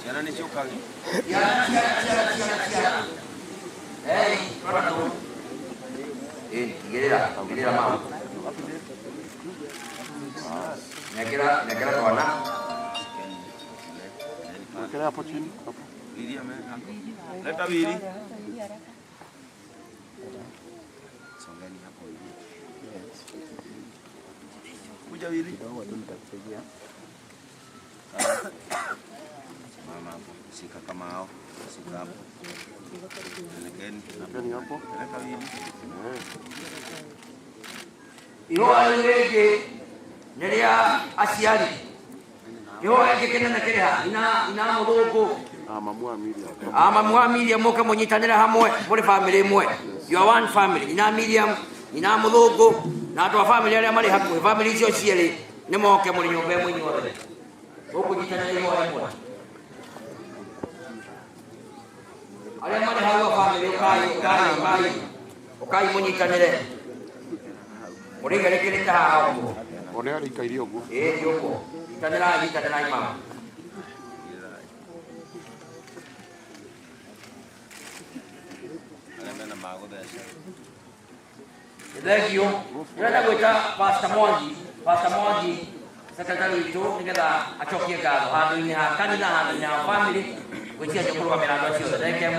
Ciana nĩ ciũkage. Ciana, ciana, ciana, ciana, ciana. Hey, twana tũ. Ĩ, igĩrĩra, igĩrĩra mama. Nengera, nengera twana. Wekelea hapo chini hapo. Liria me. Leta wili. Songeni hapo hivi. Kuja wili. Mama hapo. Shika kama hao. Shika hapo. Pelekeni. Pelekeni hapo. Peleka wili. Ihũa rĩu rĩngĩ nĩ rĩa aciari. Kĩhũa gĩkĩ kĩnene kĩrĩ ha? Ina, ina mũthũngũ. Ah, mamu wa Miriam. Ah, mamu wa Miriam mũke mũnyitanĩre hamwe mũrĩ family ĩmwe. You are one family. Nyina Miriam, nyina mũthũngũ na andũ a family arĩa marĩ hakuhĩ. Family icio cierĩ nĩ moke mũrĩ nyũmba ĩmwe inyuothe. Mũkũnyitanĩra ihũa rĩmwe. Arĩa marĩ hau a family ũkai, ũkai, ũkai. Ũkai mũnyitanĩre. Mũrĩiga rĩkĩrĩte haha ũguo. One arĩikaire ũguo. Ĩĩ ti ũguo. Nyitanĩrai, nyitanĩrai mama. Arĩa mena ma gũtheca. Thank you. Ndĩrenda gwĩta Pastor Mwangi, Pastor Mwangi secretary witũ nĩgetha acokie ngatho handũ-inĩ ha kanitha, handũ-inĩ ha family, gwĩtia nĩ kũrũgamĩra andũ acio othe. Thank you.